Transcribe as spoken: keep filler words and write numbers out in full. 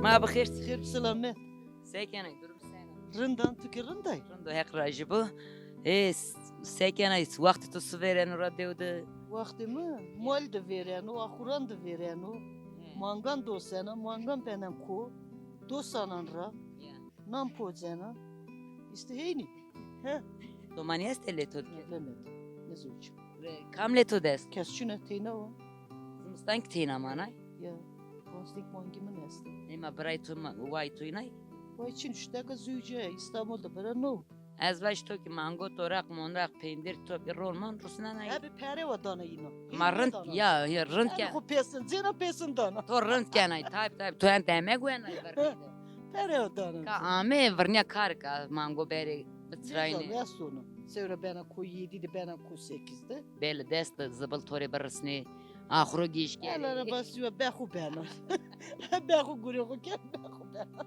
Ma bi xêr. Xêr bi selamet. Se kenay, durum sena? Rindan, tu ki rindayî? Rindo, Heq rajî bo. Ê, s-, se kenay, wextê to su vêreno ra dew de? Wextê mi mol de vêreno, axuran de vêreno. He. Mangan dosena, mangan bena ko. Dosanan ra. Ya. Nan pocena. Îşte heynî. He. Domanî estê lê to de? Nê, lemet. Nêzewicî. Ve kam lê to de est? Kes çin o, teyna o. Zimistan kî teyna manay? Ya. Pancdêk mangî min est. Ema birayê to ma-, way to înay? Way çin, şiteka zewicîya, Îstanbul de bira no. Ez vaj to kî mango, toraq, mondaq, peyndir, to kî rol mon rusnenay. Ebe pere wa dana îna. Ma rind, ya, ya, rind ke. Xo pêsin, cêna pêsin dana. To rind kenay, tab, tab, to en demek wenay virnî de. Pere wa dana. Ka ame virnîya kar ka mango berê bitirayne. Nêzan, ya sona. Sewra bena ko yedî de, bena ko sekîz de. Belê dest de zibil to rê birisnê. Axuro gîş kerê. Ela ra bas, bexu bena. Bexu gurê xo ke, bexu bena.